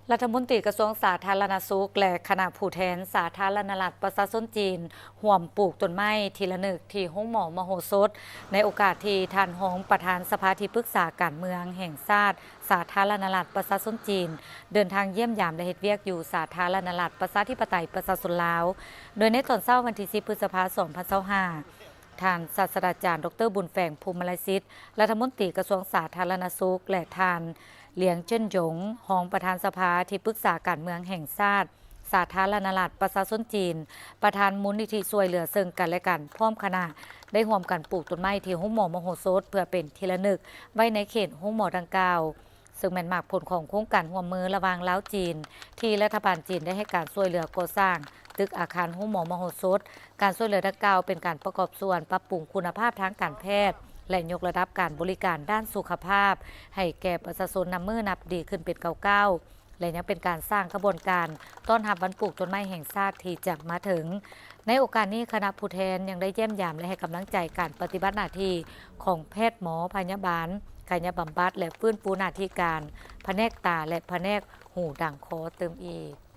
ລັດຖະມົນຕີກະຊວງສາທາລະນະສຸກ ແລະ ຄະນະຜູ້ແທນສາທາລະນະລັດປະຊາຊົນຈີນ ຮ່ວມປູກຕົ້ນໄມ້ທີລະນຶກທີ່ໂຮງໝໍມະໂຫສົດ ໃນໂອກາດທີ່ທ່ານຮອງປະທານສະພາທີ່ປຶກສາການເມືອງແຫ່ງຊາດ ສາທາລະນະລັດປະຊາຊົນຈີນ ເດີນທາງຢ້ຽມຢາມ ແລະ ເຮັດວຽກຢູ່ສາທາລະນະລັດປະຊາທິປະໄຕປະຊາຊົນລາວ. ໂດຍໃນຕອນເຊົ້າວັນທີສິບ ພຶດສະພາ ສອງພັນຊາວຫ້າ ທ່ານສາດສະດາຈານ ດຣ ບຸນແຝງ ພູມມະລາສິດ ລັດຖະມົນຕີກະຊວງສາທາລະນະສຸກ ແລະ ທ່ານ ຫຼຽງ ເຈິນຢົງ ຮອງປະທານສະພາທີ່ປຶກສາການເມືອງແຫ່ງຊາດ ສາທາລະນະລັດປະຊາຊົນຈີນ, ປະທານມູນນິທິຊ່ວຍເຫຼືອເຊິ່ງກັນ ແລະ ກັນ ພ້ອມຄະນະ ໄດ້ຮ່ວມກັນປູກຕົ້ນໄມ້ທີ່ໂຮງໝໍມະໂຫສົດ ເພື່ອເປັນທີ່ລະນຶກໄວ້ໃນເຂດໂຮງໝໍດັ່ງກ່າວ, ເຊິ່ງແມ່ນໝາກຜົນຂອງໂຄງການຮ່ວມມືລະຫວ່າງລາວ-ຈີນ ທີ່ລັດຖະບານຈີນໄດ້ໃຫ້ການຊ່ວຍເຫຼືອກໍ່ສ້າງຕຶກອາຄານໂຮງໝໍມະໂຫສົດ. ການຊ່ວຍເຫຼືອດັ່ງກ່າວເປັນການປະກອບສ່ວນປັບປຸງຄຸນນະພາບທາງການແພດ ແລະ ຍົກລະດັບການບໍລິການດ້ານສຸຂະພາບໃຫ້ແກ່ປະຊາຊົນນັບມື້ນັບດີຂຶ້ນເປັນກ້າວໆ ແລະ ຍັງເປັນການສ້າງຂະບວນການຕ້ອນຮັບວັນປູກຕົ້ນໄມ້ແຫ່ງຊາດທີ່ຈະມາເຖິງ. ໃນໂອກາດນີ້ ຄະນະຜູ້ແທນຍັງໄດ້ຢ້ຽມຢາມ ແລະ ໃຫ້ກຳລັງໃຈການປະຕິບັດໜ້າທີ່ຂອງແພດໝໍພະຍາບານ, ກາຍະບຳບັດ ແລະ ຟື້ນຟູໜ້າທີ່ການ, ພະແນກຕາ ແລະ ພະແນກຫູດັງຄໍຕື່ມອີກ.